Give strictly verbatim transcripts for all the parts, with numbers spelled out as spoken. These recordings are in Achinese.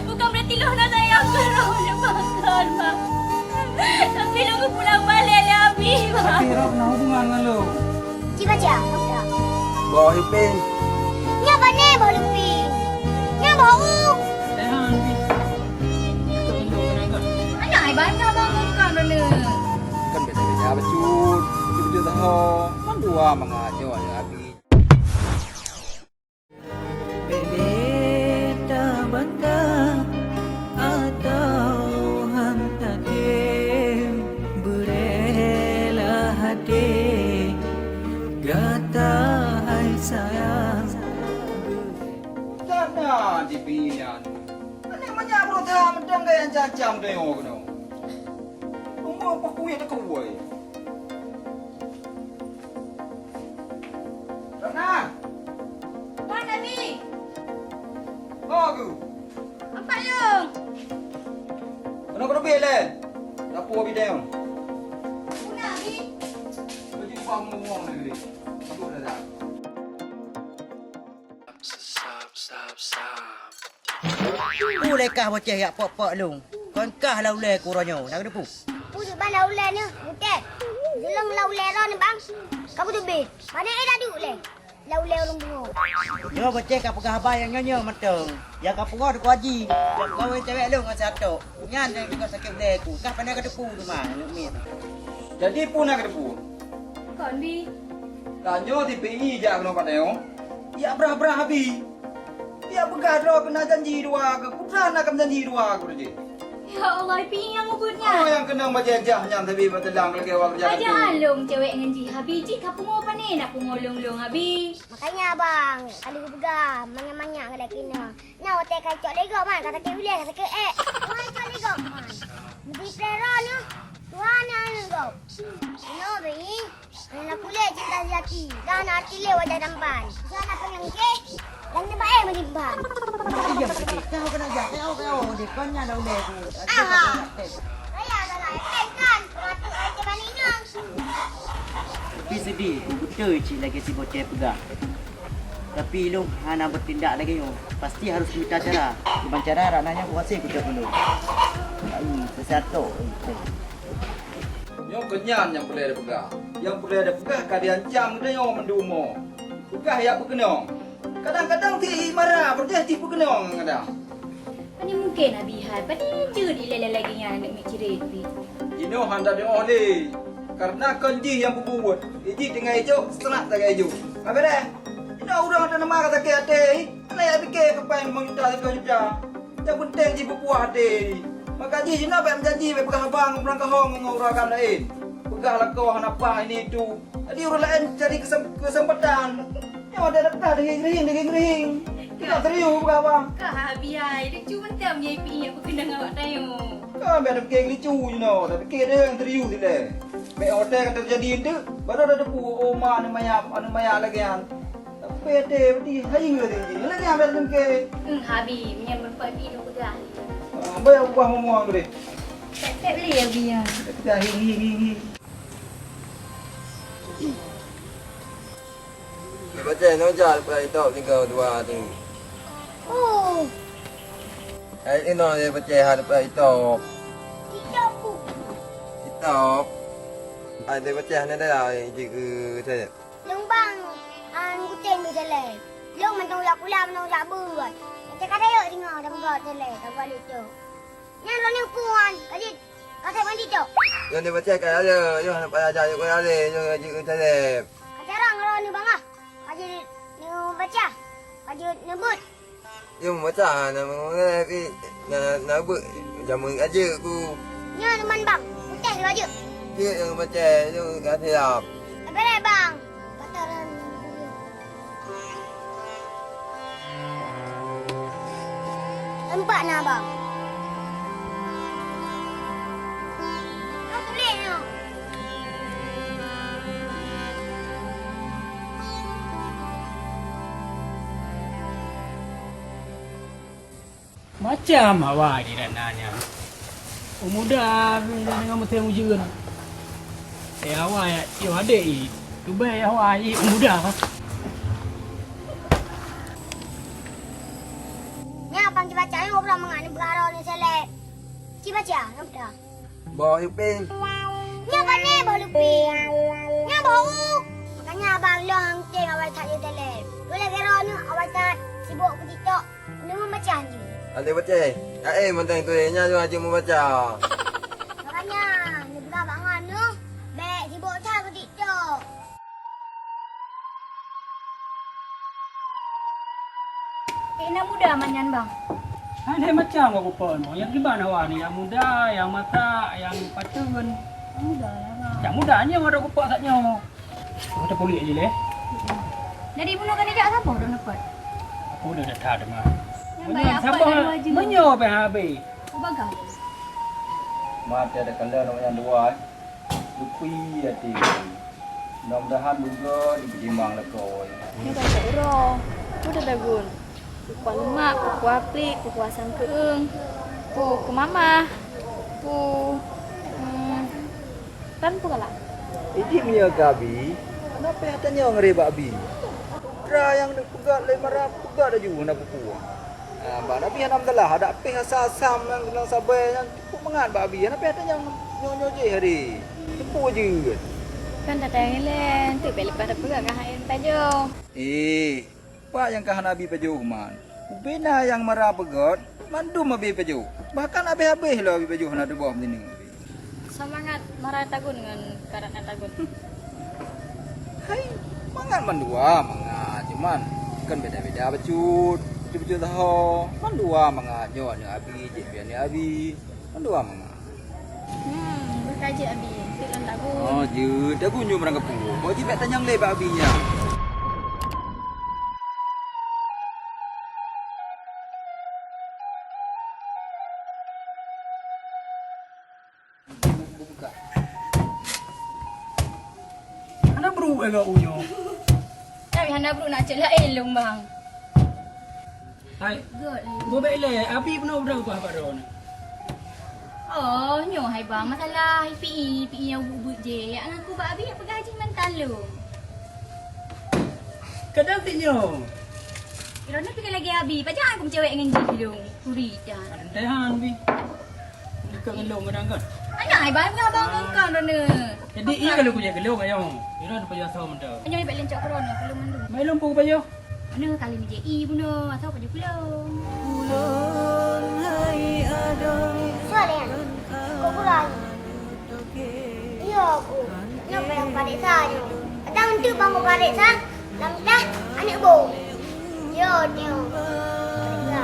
Bukan berarti lôn hana sayang keu droeneuh, Bang. Tapi lôn geupulang balek lé Abi, Bang. Tapi droeneuh na hubungan ngon lôn. Ci baca, baca. Boh Ipin. Nyan pane Boh Lupin? Nyan Boh U. Sehat, Pi. Anak ai banyak bangun kan, Rene. Kan biasa-biasa bacut. Bacut-bacut taho. Kan dua mangat nyoe ada Abi. Beda bangga atau han tatem, beurela hati gata hai sayang. Kana di pilihan. Mana banyak berusaha mendang gaya cacam deo kena. Umur pokoknya tak kuat. Rana! Ba, Nabi! Ho, Gu! Ampat lôn! Keunoe keuneubit lé! Dapur bideng! Puna, Abi! Baju pah mueng-mueng lé, Gu! Dapur dah dah! Peue lé kah boceh jak pok-pok lôn? Kon kah lau lé ku uroe nyoe, na keuteupeu? Peue ban lau lé nyoe, Buteh? Lôn lau lé droeneuh, Bang. Ka beuteubiet. Pane éh taduek lé? Lau lé ureueng tuha. Nyoe boceh ka peugah haba nyang nyoe-nyoe mantong. Nyang ka peugah Teungku Haji, nyang kawén cewek lôn ngon si Atok. Nyan nyang jeuet sakét ulèe ku. Kah pane ka teupeu teuma, aneuk miet. Jadi peue na ka teupeu? Kon, Bi. Tanyoe si Pi I jak keunoe pat nyoe. Jak brah-brah Abi. Jak peugah droe keu na janji dua keu, peue na ka meujanji dua keu jih. Ya Allah, Pi I nyang ubeut nyan. Oh, nyang keunong bajèe jah nyan sabe bak teulang lagèe awak keureuja. Aja lôn cewek ngon jih, Abi. Jih ka pungo pane na pungo lôn-lôn, Abi. Makanya, Bang, ka lheueh geupeugah manyak-manyak ngon lagèe nyoe. Nyoe watèe ka icok lé gob man, ka sakét ulèe, ka sakét èk. Nyoe icok lé gob man. Meusiplè droeneuh, Tuhan nyang aneuk gob. Nyoe Bi I, hana kulét cinta sejati, dan hana até lé wajah tampan. Di sana pengen ke, dan tempat eh menyimpan. Diam sikit. Kau kena jak, kau, kau, di kau nya dah ulèe tu. Aha. Saya dah nak kan, pengatu ai cebani nang. Tapi sedih, beutôi cit lagèe si boceh peugah. Tapi lôn hana beutindak lagèe nyoe. Pasti harôh mita cara. Kiban cara, rot nyan kuhase kucok ulôn. Ai, seusato. Nyoe keu nyan nyang peureulèe tapeugah. Nyang peureulèe tapeugah ka diancam geutanyoe mandum. Peugah jak peukeunong. Kadang-kadang ti mara, peureuté ti peukeunong kadang. Pane mungken Abi hai, pane jeuet ilèe lagèe nyan aneuk miet cirét pih. Jinoe hana teudeungoe lé, kareuna kon jih nyang peubuet. Ijih tinggai ijok, seuteulah tinggai ijok. Ka beureh. Jinoe ureueng ata nama ka sakét até, hana jak pike keupai limong juta, siplôh juta. Nyang peunteng jih peupuah até. Maka jih jinoe bèk meujanji, bèk peugah haba ngon ureueng kahong ngon ureueng agam laén. Peugah lakoe hana paih ini itu. Jadi ureueng laén cari keusem-, keuseumpatan. Nyoe dah dapeudah daging geuring, daging geuring. Tidak serius peugah, Bang. Kah Abi hai, lucu mantong nyan Pi I nyang peukeunong awak tanyoe. Kah biar dapike lucu jinoe, dapike deh nyang serius dilèe. Bèk watèe ka teujadi enteuk, baru dah teupeu, oh, ma aneuk maya, aneuk maya lagèe nyan. Tapi ate berarti hai ngeuri lagèe nyan biar dapike. Hmm, Abi, meunyo meureumpok Pi I lôn peugah. Ah, bayar ubah ngomong tu deh. Tak, tak boleh, Abi, ya. Kita hi, hi, hi, hi. Dia pacah nojal pula itop tiga dua tu. Oh. Hai ino dia pacah ada pula itop. Itop ku. Itop. Hai dia pacah ni dah iji ke saya. Lông bang, an kutem di dalam. Lông mantong ulak pula mantong ulak buat. Macam kata yuk tengok dah buat dalam, dah buat lucu. Nyan lo ni kuan, kaji kata mandi tu. Yang dia pacah kan ada, yang nak payah jaya kau ada, yang ngaji kau ada. Kata orang lo ni bang ah. Kaji ni baca, kaji nyebut. Dia membaca nama orang tapi nak nak buat zaman aja ku. Nyo teman bang, putih tu aja. Dia yang baca tu kat silap. Apa dah bang? Kata orang. Nampak nah bang. Kau tulis nyo. Macam awai di Ratna nyan. Pemuda dengan meuteueng ujeuen. Eh awai, yoh adek i. Tubèe awai i pemuda. Nyan abang jibaca nyoe Ureueng mangat neupeugah droeneuh seleb. Ci baca, na peugah. Boh Lupin. Nyoe pane boh Lupin. Nyoe boh u. Makanya abang lôn tem awai that jeuet telem. Dua lagèe droeneuh awai that sibok keu TikTok. Nyoe membaca hanjeuet. Até baca. Aé mantong tu nya jeuet hanjeuet membaca. Makanya neupeugah bak ngon neuh bèk sibok that keu TikTok. Ina muda manyan bang. Hai, hai macam kau kupak ni. Yang kiban awak ni, yang muda, yang masak, yang paten. Muda lah bang. Yang muda ni yang ada kupak saat nyoe. Kita kulit je leh. Jadi bunoe kan jak sabar dah dapat. Aku dah dah tak dengar. Yang banyak apa dah dua je. Menyo apa habis? Bagai. Mati ada kala nak yang dua. Lupi até. Mudah-mudahan juga dipeutimang lakoe. Nyoe ka cok uroe. Peue tatagun? Kukuah lemak, kukuah plik, kukuah sangkeueng, kukuah mamah, kukuah, hmm, kan peue galak? Iji meunyoe ka bi, kenapa tanyong ngeuri bak bi? Putra nyang neupeugah lé mara peugah laju hana kukuah. Ah, bak Nabi hana meusalah, adak pih asam-asam nyang keunong sabai nyan cukup mangat bak Abi. Hana pih tanyong nyoe-nyoe jih hari. Teupeu jeuet. Kan tatanyong ilèe, enteuk bèk leupah tapeugah kah hai tajoh. Eh, pat nyang ka hana Abi pajoh man. Ubena nyang mara peugöt, mandum Abi pajoh. Bahkan habéh-habéh lom Abi pajoh hana teuboh meusineuk. Soe mangat mara tagun ngon karat na tagun? Hai, mangat mandua mangat, cuman kan beda-beda bacut, bacut-bacut saho. Mandua mangat, nyoe aneuk Abi, jih pih aneuk Abi. Mandua mangat. Hmm, beutajeut Abi, enteuk lôn tagun. Oh, jeuet, tagun nyoe meurang kapeue. Bak jih bèk tanyong lé bak Abi nyan. Hana brôk eh gak u nyoe. Tapi hana brôk nak cek laén lôn, Bang. Hai. Göt lé. Bobek lé, Abi peunoh udah ubah bak droeneuh. Oh, nyoe hai, Bang. Masalah Ipi, Ipi nyang ubit-ubit jih. Yak ngaku bak Abi, yak peugah jih mantan lôn. Kadang si nyoe. Droeneuh pih lagèe Abi, pajan aku meucewek ngon jih lôn, kuri tan. Ada tehan bi. Dekat ngelong kadang kan. Anak ai bai abang kan droeneuh. Jadi iya kalau kuliah gelong ayo. Ira ada payah sama dah. Hanya bèk lencok ke droeneuh kalau mandum. Mai lom pun payah. Mana kali ni je i bunoe atau payah pulang. Ulôn hai adoe. Soal ya. Kok kurang? Iya, aku. Kenapa yang pareksa nyoe? Kadang untuk bangun pareksa, lam tah aneuk bông. Yo, nyoe. Pareksa.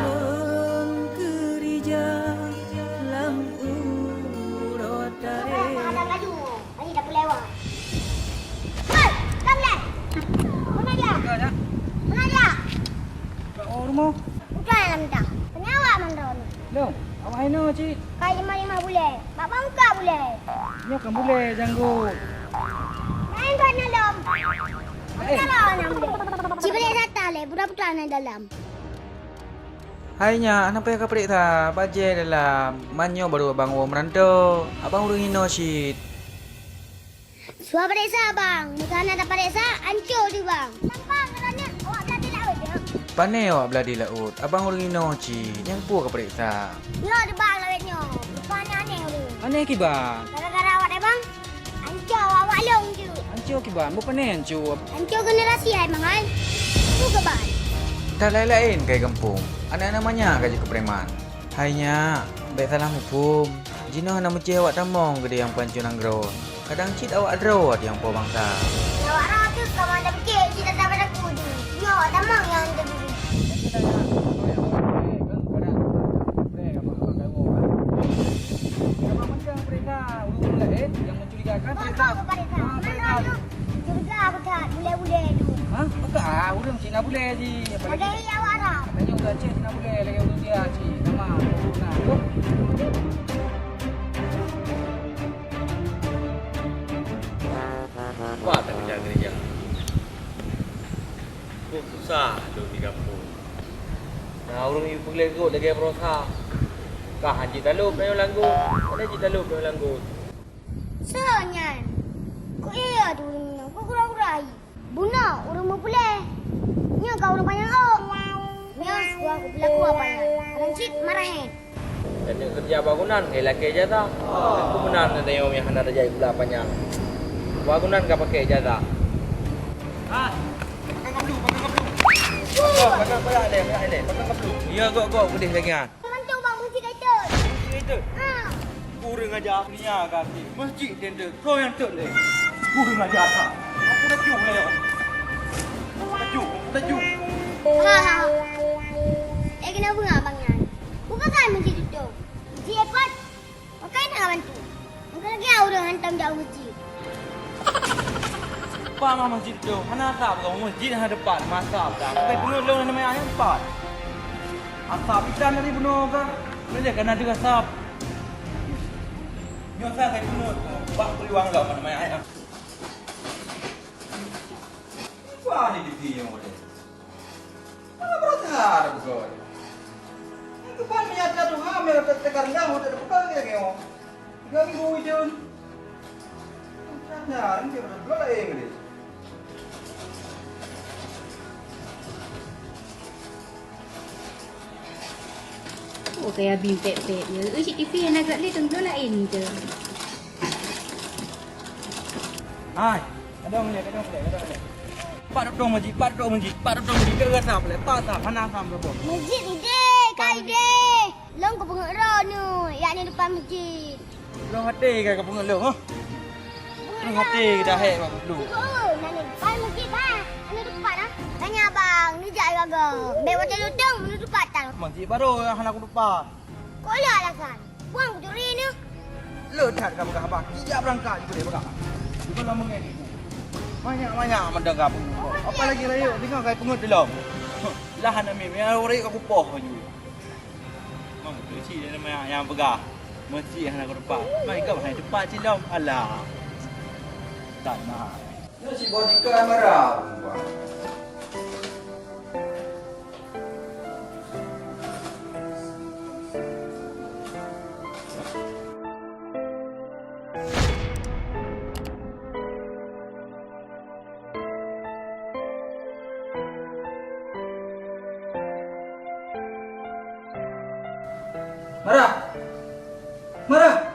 Kenapa yang menghadang laju? Tadi dah pulai wah. Hei, lam leh. Mana dia? Mana dia? Kat rumoh. Udah lam tah. Kenapa mandor ni? Long, awak hai nyoe cit. Kai lima-lima bulèe. Bak bang uka bulèe. Nyoe kan bulèe janggut. Main buat nalom. Eh. Kalau anak bulèe. Cibeulek datang leh, budak-budak na dalam. Hai nyak, hana payah kapareksa, bajèe dalam. Man nyoe baru abang woe meuranto. Abang ureueng inoe cit. Suah pareksa, Bang. Meuseuti hana tapareksa, ancô di, Bang. Sampang ngon awak beuladi laôt, ya? Pane awak beuladi laôt? Abang ureueng inoe cit, nyang peue kapareksa? Nyoe di, Bang, lawét nyoe. Rupanya aneh ureueng. Aneh kiban? Gara-gara awak deh, Bang. Ancô awak-awak lôn jeuet. Ancô kiban? Beu pane ancô? Ancô generasi hai, Bang, hai. Peue keuban? Dah laén-laén kai gampông. Aneuk-aneuk manyak ka jeuet keu preman. Hai nyak, bèk salah muphom. Jinoe hana meucéh awak tamong keudéh nyang pancô nanggroe. Kadang cit awak droe nyang po bansa. Awak droe teuh ka mantong meucéh cit ata-ata ku tu. Nyoe awak tamong nyang teuh. Mencurigakan. Bang, kau kepada tak? Ah, mana tu? Curiga aku tak. Bule-bule tu. Hah? Bukan, ah, ureueng Cina bule ji. Apalagi lagi awak Arab. Katanya ureueng Aceh Cina bule, lagi ureueng dia Aceh. Sama. Nah, tu. Wah, tak kerja-kerja. Kok susah tu di kampung. Nah, ureueng ibu peugleh gok lagèe baroesa. Kah hanjeuet talop nyoe langgut. Mana jeuet talop nyoe langgut? Soe nyan? Kok iya tu ureueng nyoe? Kok gura-gura ai? Bunoe ureueng meupuléh. Nyoe ka ureueng panyang ôk. Nyoe sebuah keublaku apa nyan? Ureueng cit marah, eh. Tanyoe keureuja bangunan, ngon lakèe jasa. Aku meunan tanyoe nyang hana tajak bula panyang. Bangunan ka pakai jasa. Ah, pakai kablu, pakai kablu. Pakai, pakai, pakai, pakai, pakai, pakai kablu. Ya, gok, gok, pedih lagi, ah. Bantu bang, musik itu. Musik itu? Ah. Kurang ajar. Nia kaki. Masjid tenda. Kau yang tek leh. Kurang ajar tak? Aku dah jauh leh. Aku dah jauh, aku dah jauh. Ha, ha, ha. Eh, kena bunga abang nyan. Bukakan masjid itu. Masjid hebat. Pakai nak bantu. Mungkin lagi ureueng hantam jak masjid. Pah mah masjid tu. Hana asap kau. Masjid hana depan. Masa dah. Pakai bunga lôn hana maya yang depan. Asap ikan tadi bunoe ka. Boleh kena ada asap. Nyoe sa kai punut, bak peuluang lom mana mai ayam. Apa ni di sini boleh? Mana berasa ada betul. Ini depan menyata tu ha, mereka tekan dah, udah bukan dia kau. Tiga minggu hujan. Sadar, ini dia betul lain ni. Oh, kaya bim pek-pek je. Eh, cik T V hana gerak lé, tengok lain je. Hai, kadang lé, kadang lé, kadang lé. Pat dong masjid, pat dong masjid, pat dong masjid. Kau rasa apa lé? Pat asap, hana asap apa. Masjid ide, kai ide. Long ke pengero nu, yakni depan masjid. Lôn até ka, ka peungeut lôn, ha? Lôn até dah hék bak lôn. Siku, nan depan masjid, bah. Anu depan, ah. Tanya abang, ni jak jaga. Bèk watèe lutong, meunurot depan tang. Masjid baru yang hana kutupat. Kok lah alasan? Buang kuturi ni. Lôn that ka peugah abang. Ijak beurangkat ju boleh peugah. Bukan lama ngai. Banyak-banyak mendengar pun. Apalagi rayeuk dengar kai peungeut dilom. Lah aneuk miet, miet ureueng ka kupoh ju. Mang tu cit nama nyang peugah. Meusti hana kutupat. Mai kau hai tupat cilom. Alah. Tak nak. Nyoe si Bonika marah. Mara! Mara!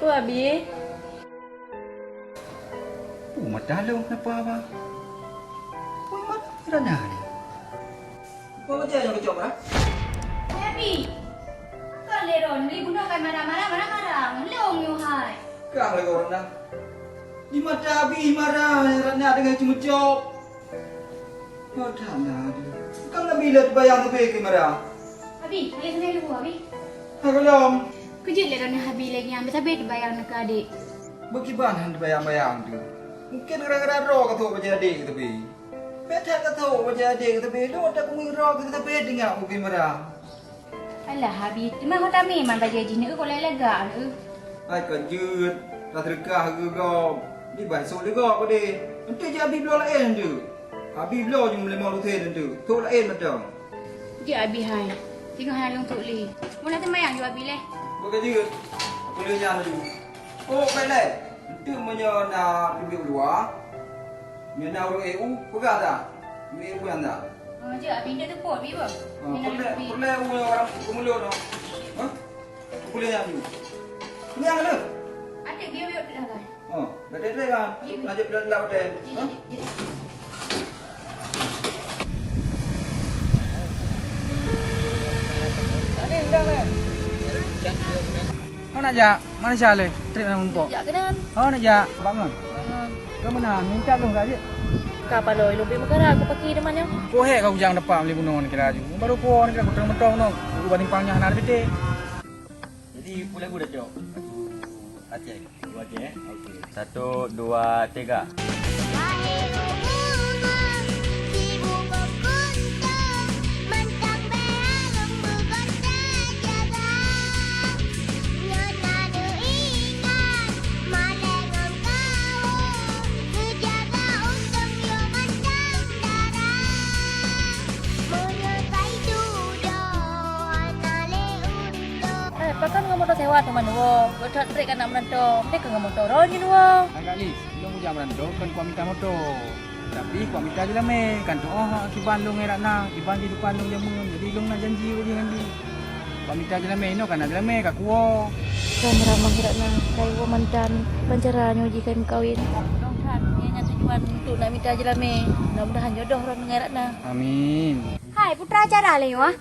Peue, Abi? Peue mata lôn kenapa, Abang? Peue mata Rana ni? Peue bajèe nyang geucok, Mara? Abi! Kon lé droeneuh, lé bunoe ka marah-marah, marah-marah. Lôn nyoe hai. Kang lé Rana. Di mata Abi marah, Rana deungon ceumeucok. Oh, that na deuh. Kang Nabi lé teubayang leubeh keu Mara. Abi, ayah keuneuk luwa, Abi. Ha, gohlom. Keujeuet lé droeneuh Abi lé nyan, beusabe teubayang neu keu adék. Beukiban han teubayang-bayang teuh. Mungken gara-gara droe ka thok bajèe adék keu teubi. Bèk that ka thok bajèe adék keu teubi, lôn ata peungui droe keu teubi teungoh bukon Mara. Alah, Abi, teuma ho tamé man bajèe jih neu, kok lagak neu. Hai ka jeuet, ka seudeukah keu gob. Dibai sôk lé gob padé. Eunteuk jih Abi bloe laén teuh. Abi bloe nyang meulimong lutén teuh. Sôk laén mantong. Jeuet Abi hai. Singoh hana lôn sôk lé. Meunan teumayang ju Abi lé. Beuka jeuet. Peuleueh nyan laju. Oh, bèk lé. Eunteuk meunyoe na teubiet u luwa, Meunyoe na ureueng ék u, peugah dah. Ureueng ék u nyan dah. Oh, jeuet, Abi, ndak teupot, Abi, beuh. Ah, peureulèe, peureulèe u nyoe barang peumulot nyoe. Hah? Peue nyan, Abi? Peue nyan, Abi? Até biôh-biôh dah, kan? Oh, dah trép-trép kan? Jeuet, Abi. Lanjut, lanjut, lanjut. Jeuet, hah? Jeuet, jeuet. Hana jak. Malaysia lé, trép nang mumpok. Jak keunan. Oh, nak jak? Bangon. Bangon. Kau meunan, minta dong ka jeuet. Ka paloi lôn bit meukara, aku paki teuma nyoe. Kok hék kau kujang depan lé bunoe ni kira laju. Baru po ni kira kutang meuntong nong. Ku banding pang nyan hana ada pité. Jadi, pula aku dah jawab. Aku Aceh. Dua je, eh? Okey. Satu, dua, tiga. Eh, pakon ngon moto sewa teuma neuwoe? Geuthot trép ka na meunan tô. Meunan keuh ngon moto droeneuh neuwoe. Agak lé, lôn kujak meunan tô, kon kuminta moto. Tapi kuat mita jeulamé, kan tu'oh kiban lôn ngon Ratna, kiban kehidupan lôn jameun. Jadi lôn na janji lagèe nyan di. Kuat mita jeulamé, inoe ka na jeulamé, ka kuwoe. Kan ramah Ratna, ka iwoe mantan, ban cara nyoe jih ka meukawen. Mudah-mudahan nyan tujuan untuk nak mita jeulamé. Mudah-mudahan jodoh droeneuh ngon Ratna. Amin. Hai, putra acara lé nyoe, ah.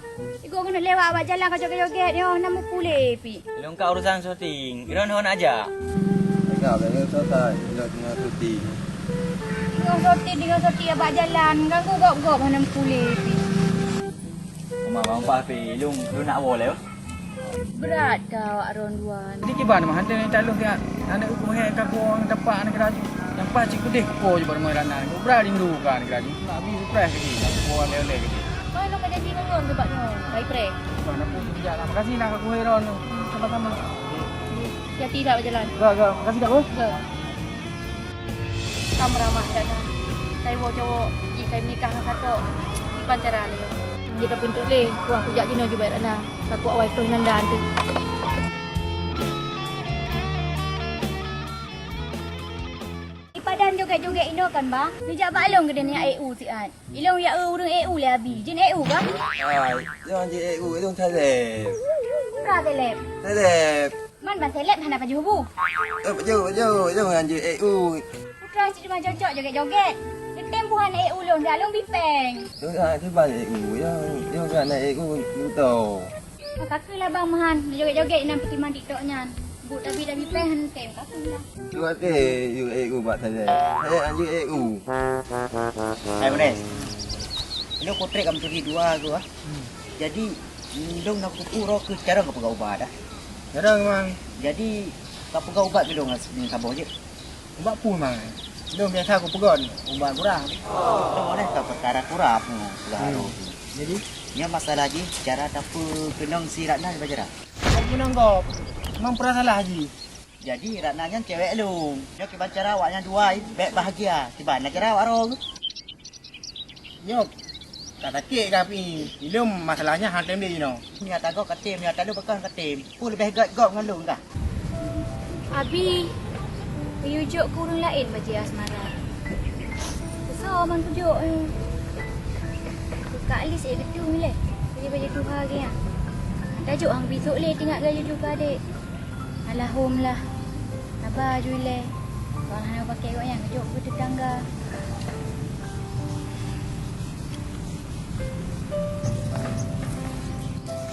Igoe keuneuk lewat bak jalan ka joget-joget nyoe, na meupuléh pih. Lôn ka urusan syuting, droeneuh hana jak. Enggak, lôn selesai, lôn tengah syuting. Tengah syuting, tengah syuting bak jalan, ganggu gob-gob hana meupuléh pih. Uma bang pah pih, lôn, lôn nak woe lé. Brat ka awak droen dua ni. Di kiban mah hana talôh siat. Aneuk uku he ka kuang tepak aneuk laju. Nyang pas cit keudeh kuko jih baru meurat na. Ubra rindu ka aneuk laju. Nak bi surprise ke jih, nak kuko oleh-oleh ke jih. Mana ka janji ngon ngon tu bak nyoe? Kai pre. Mana pun bijak lah. Makasih lah kat kuhe ron tu. Sama-sama. Hati-hati dah berjalan. Ga, ga. Makasih dah, Bos. Ga. Ka meuramah dah, dah. Kai woe cowok, jih kai menikah ngon satok. Ipan cara lé. Jih ka peuntut lé. Kuah kujak jinoe jubek Ratna. Ka kuah wai toh Nanda tu. Di padan joget-joget inoe kan, Bang? Neujak bak lôn keudeh neujak E U siat. Ilôn ya eu ureueng E U lé Abi. Jeuet E U kah? Hai, lôn jeuet E U, lôn seleb. Peue seleb? Seleb. Man ban seleb hana pajoh bu. Eh, pajoh, pajoh, lôn nyang jeuet E U. Putra cit cuma cocok joget-joget. Teutem buhan E U lôn, dah lôn bipeng. Lôn hana kiban E U, lôn, lôn hana E U, lôn tau. Oh, ka keuh lah Bang Mahan, joget-joget inan peutimang TikTok nyan. Buet tabi-tabi péng han tem, ka keuh lah. Dua kali you E U bak saya. Saya anjur E U. Hai, Munes. Ini kotrek kamu pergi dua tu, ah. Jadi, lôn nak kuku roh ke cara kau pegang ubat dah. Jarang, Mang. Jadi, kau pegang ubat ke dong dengan saboh je? Ubat peue, Mang? Lôn biasa kupeugöt ubat gurah. Lôn oleh ka peukara kurap nyoe, gurah roh tu. Jadi? Nyan masalah jih cara tapeukeunong si Ratna bak jarak. Hana keunong gob, memang peurah salah jih. Jadi, Ratna nyan cewek lôn. Nyoe kiban cara awaknyan dua bèk bahagia. Kiban na cara awak roh. Nyoe ka sakét ka pi. Ilôn masalah nyan han tem lé inoe. Nyata gob ka tem, nyata lôn pakon ka tem. Peue leubeh gèt gob ngon lôn kah? Abi, geuyue jok keu ureueng laén bajèe asmara. Keusoe man kujok, eh. Keu Kak Lis ék geutueng ilèe. Bajèe-bajèe tuha geuh nyan. Tajok han bisok lé teuingat gaya jubah dek. Alahom lah. Haba ju ilèe. Soal hana paké gobnyan geujok keu teutangga.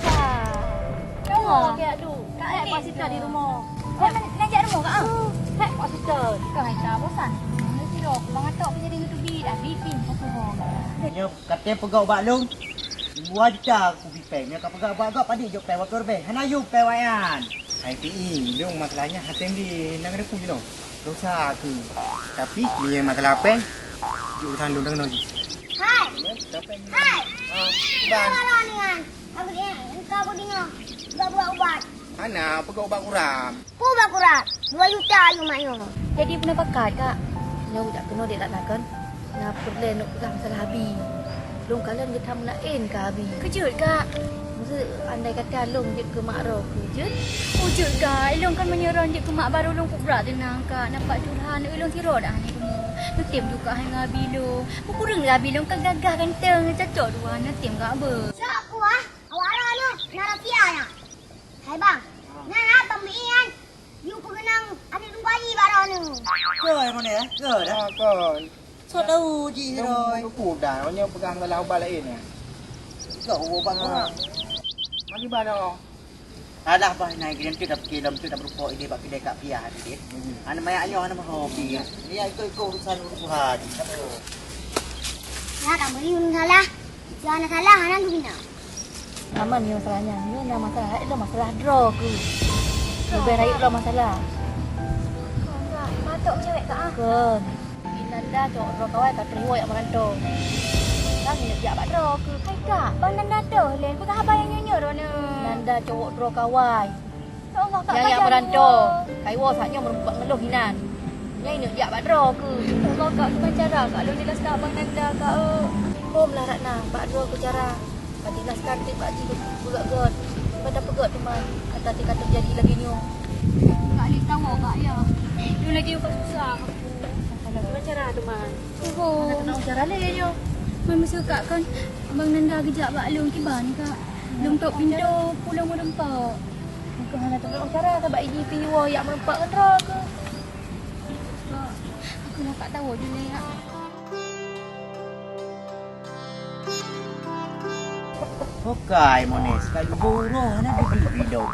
Ka. Rumoh. Ka, eh, Pak Sita di rumoh. Kau nak, nak jak rumoh, Kak, ah? Hai, Pak Sita. Kau hai tak bosan. Ni siro, Bang Atok pun jadi ngetubi dah, bipin, kau suruh. Nyoe katanya peugah bak lôn, dua juta aku bipeng. Nyoe ka peugah bak gop, padit jok peng waktu leubeh. Hana yum peng wayan. Hai Pi, lôn masalah nyan hase lé, nang ada pun jinoe. Dosa aku. Tapi, ni masalah peng, jok urusan lôn dang jih. Hai! Hai! Ah, Bang. Apa lo dengan? Aku ni, engkau aku dengar. Buat-buat ubat. Hana, peugah ubat kurap. Peue ubat kurap? Dua juta ayue mak nyoe. Jadi, peue na pakat, Kak? Nyoe jak keunoe dek Ratna kon. Na peureulèe neuk peugah masalah Abi. Lôn kalon geutam laén keu Abi. Keujeuet, Kak. Maksud, andai kata lôn jeuet keu mak droe keu jeuet? Oh, jeuet, Kak. Ilôn kan meunyoe lôn jeuet keu mak baru lôn kubra teunang, Kak. Nampak curhat, ilôn sidroe dak hana rumoh. Neutem juga hai ngon Abi lôn. Peue kureueng lé Abi lôn kan gagah ganteng, cocok dua neutem, Kak, beuh. Sok kuah, awak droeneuh na rahsia nyan. Hai bang, nyan apa meuiyan? Yue peukeunong aneuk lôn bayi bak droeneuh. Keu hai Mone, eh? Keu dah? Ah, kon. Sok tahu ji Roy. Nyoe peugah masalah ubat laén nyan. Keu ubat kurap. Magi bano. Alah bah nai keu lom tu dah peurumpok idéh bak keudè Kak Piah tadi. Aneuk mayak nyoe aneuk meuhobi. Dia ikut-ikut urusan ureueng tuha ji. Ya, tak boleh ureueng salah. Jangan salah, hana geuminak. Aman nyoe masalah nyan. Nyoe na masalah, eh, lom masalah droe keuh. Leubeh rayeuk lom masalah. Kak, matok cewek kak ah. Kon. Nanda cok droe kawai ka trok woe jak meurantau. Kan nyoe jak bak droe keuh. Hai kak, ban Nanda toh lé. Peugah haba nyang nyoe-nyoe droeneuh. Nanda cok droe kawai. Ya Allah, Kak, nyang jak meurantau. Kaiwoe saat nyoe meureumpok ngeuluh inan. Nyang inong jak bak droe keuh. Ya Allah, Kak, kiban cara, Kak, lôn jelaskan Abang Nanda, Kak, eh. Hom lah Ratna, bak droe keuh cara. Ka jelaskan trép bak jih beugöt-göt. Kiban tapeugöt teuma, ata teuka teujadi lagèe nyoe. Kak, lé tawoe, Kak, ya. Lôn lagèe nyoe ka susah, Kak. Kiban cara teuma. Oho. Hana teunaoh cara lé nyoe. Man meuseukat kon Bang Nanda geujak bak lôn kiban ka. Lôn tok pintoe pulang meureumpok. Bukan hana teunaoh cara, sabab iji piwoe yak meureumpok ngon droe keuh. Aku nak tak tahu dulu ya. Bukai mones, ka lheueh uroe hana duduek bidong.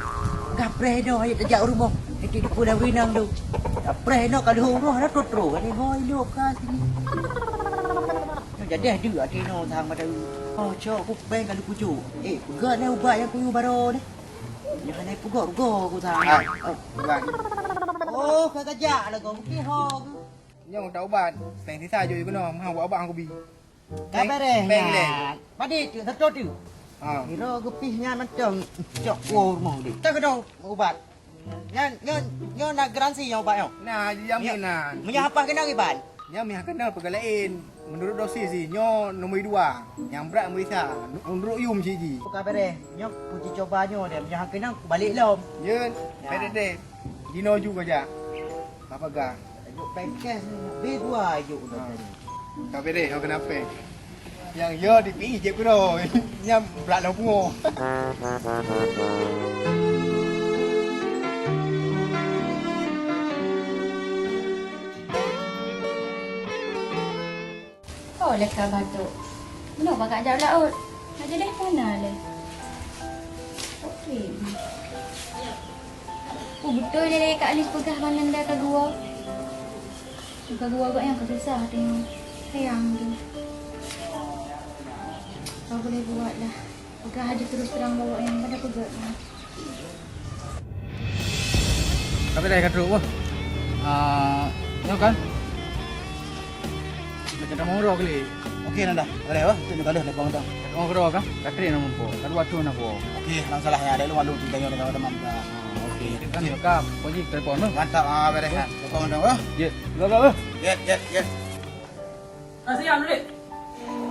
Ka preh doh ayat tajak rumoh, enti dikula berinang tu. Ka preh noh ka lheueh uroe hana trok-trok, ka lheueh hoi lok ka sini. Nyoe jadi duek até nyoe sang mata. Oh, cok, ku péng ka lheueh kucok. Eh, peugah lé ubat nyang kuyue baroe ni. Nyoe hana peugah rugoe ku sang. Ah, oh, ubat. Oh, ka gajak lah kau, bukih ho. Nyoe taubat, péng sisa jok keunoe, meuhah ubat-ubat nyang kubi. Ka bereh péng nyan. Padit tu, satu tu. Ha. Kira geupih nyan mantong cok kuah rumoh tu. Tak kena ubat. Nyan, nyan, nyan nak garansi nyan ubat nyan. Nah, jamin nah. Meunyo hapah kena kiban. Nyan meuhah kena peugah laén. Menurut dosis jih, nyoe nomor dua. Nyang brat nomor sa. Menurut yum cit jih. Ka bereh. Nyoe kuji coba nyoe deh. Meunyo hana kena, balik lom. Yeun. Ya. Pede deh. Dino juga jak. Apa gah? Juk pengkes ni, beh dua juk udah tadi. Tapi deh, kau kenapa? Yang yo di pi je kuro. Nyam belak lo pungo. Oh, leka batuk. Meunoe bak jak laôt. Nak jadi mana leh? Okey. Oh, beutôi lé Kak Lis peugah Bang Nanda ka geuwoe. Ka geuwoe gobnyan ka susah teuh. Sayang tu. Apa boleh buat lah. Peugah aja terus terang bahwa yang pada peugah. Tapi dah ka trok wah. Ah, nyoe kan? Macam tak mau roh kali. Okey, Nanda. Boleh, wah. Tu ni kalau dah pang dah. Tak mau roh kan? Katri nama po. Kalau waktu nak po. Okey, nang salah ya. Ada lu malu tiga nyoe dengan teman kita. Ah, okey. Kan ka, pergi telepon tu. Mantap, ah, beres. Telepon dah, wah. Ya, bla bla bla. Ya, ya, ya. Kasihan, Dek.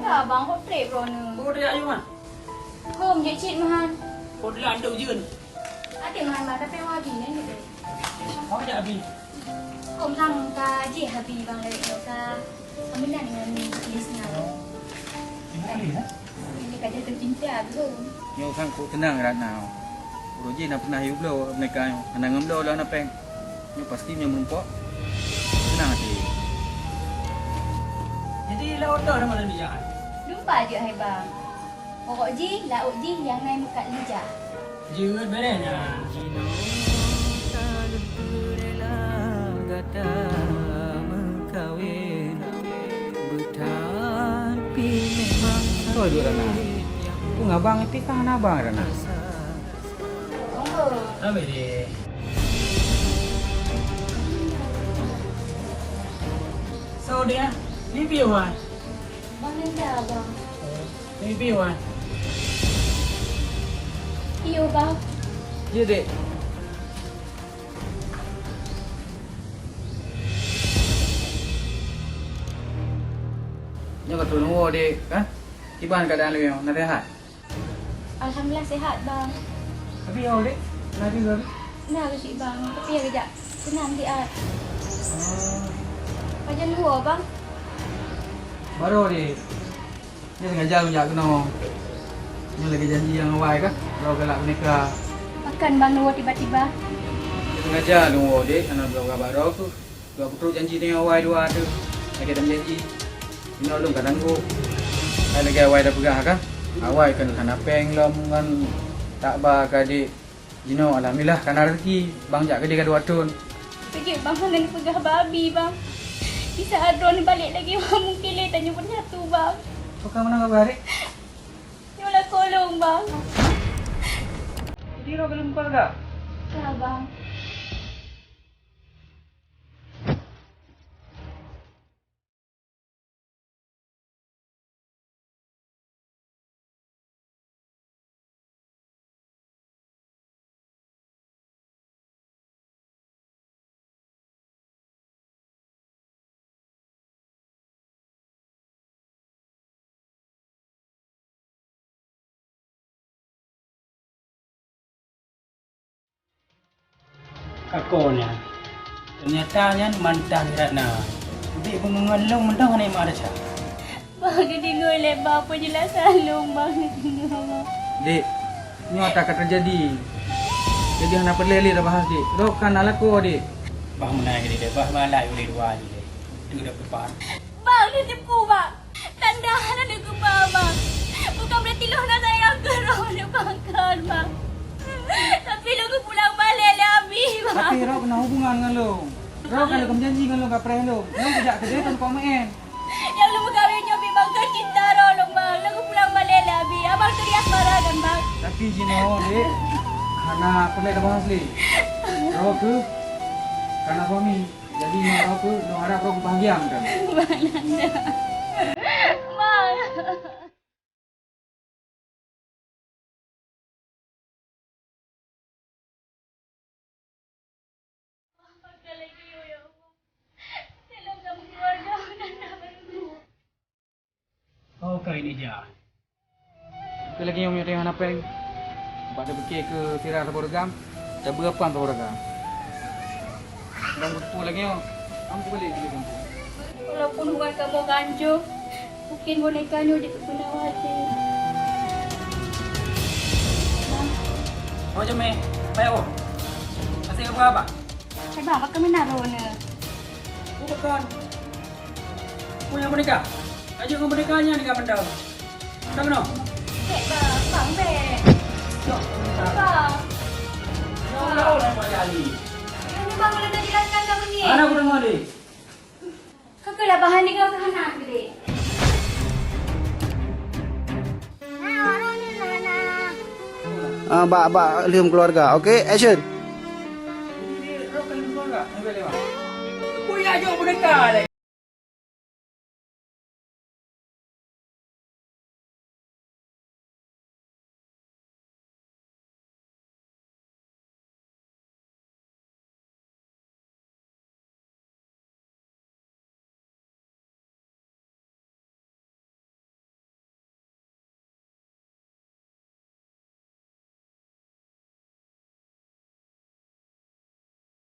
Ya, bang, kok trip, bro, ni? Kok trip, ayo, man? Hom, jek cit, mahan. Kok trip, anduk, jun. Ada, mahan, bang, tapi mau habis, ni, dek. Kau jak habis? Hom, sang, ka, jih, habis, bang, dari, ka, ambil, dengan, ni, di, sini, ibu, ni, ha? Ini ka jatuh cinta, bro. Nyoe sang, kok tenang, Ratna. Uroe jih na pernah yue bloe meuneka nyoe, hana ngon bloe lôn hana péng. Nyoe pasti nyoe meurumpok. Seunang até. Jadi, laôt toh nama lôn dijak? Lumpa jeuet hai bang. Pokok jih, laôt jih nyang nai meukat lijak. Jeuet bereh nyan. Jinoe ka lheueh rela gata meukawen. Beuthat pih memang. Beutôi duek Rana. Peue ngon abang, tapi ka hana abang Rana. Monggo. Ambil deh. So, dia, ni piye, Wan? Bang Nanda, Bang. Ni piye, Wan? Iyo, Bang. Ya, Dek. Nyoe ka tuleueng woe, Dek, kan? Kiban keuadaan lôn, na sehat? Alhamdulillah sehat, Bang. Tapi awak dek, laju lagi? Nah, kecil Bang. Tapi ya kejap. Senang siat. Oh. Pajan dua, Bang. Baru dek. Dia sengaja lôn jak keunoe. Nyoe lagèe janji nyang awai kah? Lôn galak meuningka. Pakon Bang lôn tiba-tiba? Dia sengaja lôn woe dek, karena lôn galak bak droe keuh. Dua peutrok janji tanyoe awai dua tu. Lagèe dan janji. Inoe lôn ka tanggong. Hai lagèe awai dah peugah kan? Awai kan hana péng lom ngon tak ba ka dek. Jinoe alhamdulillah kana rezeki. Bang jak keudeh ka dua thon. Kejut bang hana neupeugah bak abi bang. Di saat droeneuh balek lagèe mungkin lé tanyoe beusatu bang. Peue ka meunan ka beuharek? Nyoe lakoe lôn bang. Jadi droe ka lheueh meukeuluwarga? Ka bang. Akoe nyan, teunyata nyan mantan Ratna. Dek, peungeungon lôn mantong hana imat desya. Bang, geudeungoe lé Bang penjelasan lôn, Bang, geudeungoe, Bang. Dek, nyoe ata ka teujadi. Jadi hana peureulèe lé tabahas, Dek. Droe ka na lakoe, Dek. Bah meunan jadi, Dek. Bah malai ulèe dua jih, Dek. Tu dah peupah. Bang, neuteupeue, Bang. Tanda hana neugeuba, Bang. Bukan berarti lôn hana sayang keu droeneuh, Bang, kon, Bang. Tapi lôn geupulang balek lé Abi, Bang. Tapi droe keunan hubungan ngon lôn. Droe ka lôn janji ngon lôn kapreh lôn. Lôn kujak keudeh keu meu'en. Nyang lôn meukawen nyoe pih Bang, kon cinta droe lôn, Bang. Lôn geupulang balek lé Abi. Abang turi asmara kan, Bang? Tapi jinoe, Dek, hana peureulèe tabahas lé. Droe keuh ka na suami. Jadi, nyoe droe keuh, lôn harap droe keuh bahagia ngon kami. Bang Nanda. Bang. Oh, ka ini jah. Keu lagèe nyoe meunyoe hana péng, bak tapike keu sira saboh reugam, tabeuapang saboh reugam. Dan beutôi lagèe nyoe, ampu balik di kampung. Walaupun hubungan kamoe ka hancô, mungkin boneka nyoe jeuet keu peunawar jih. Oh, Jemé, payah, oh. Masih apa, Abah? Abah, apa keumeuna droeneuh? Bukan. Punya boneka. Ayo ngon boneka nyan ka mantong. Mantong keunoe. Bèk, Bang. Bang, bèk. Bang. Ya Allah, Bang Ali. Ini Bang, udah dijelaskan kamu ni. Mana aku dengar ni? Kau keulah bahan ni kau keuhana aku dek. Ah, bak, bak lheueh keluarga. Okey, action. Kuya jok boneka lé.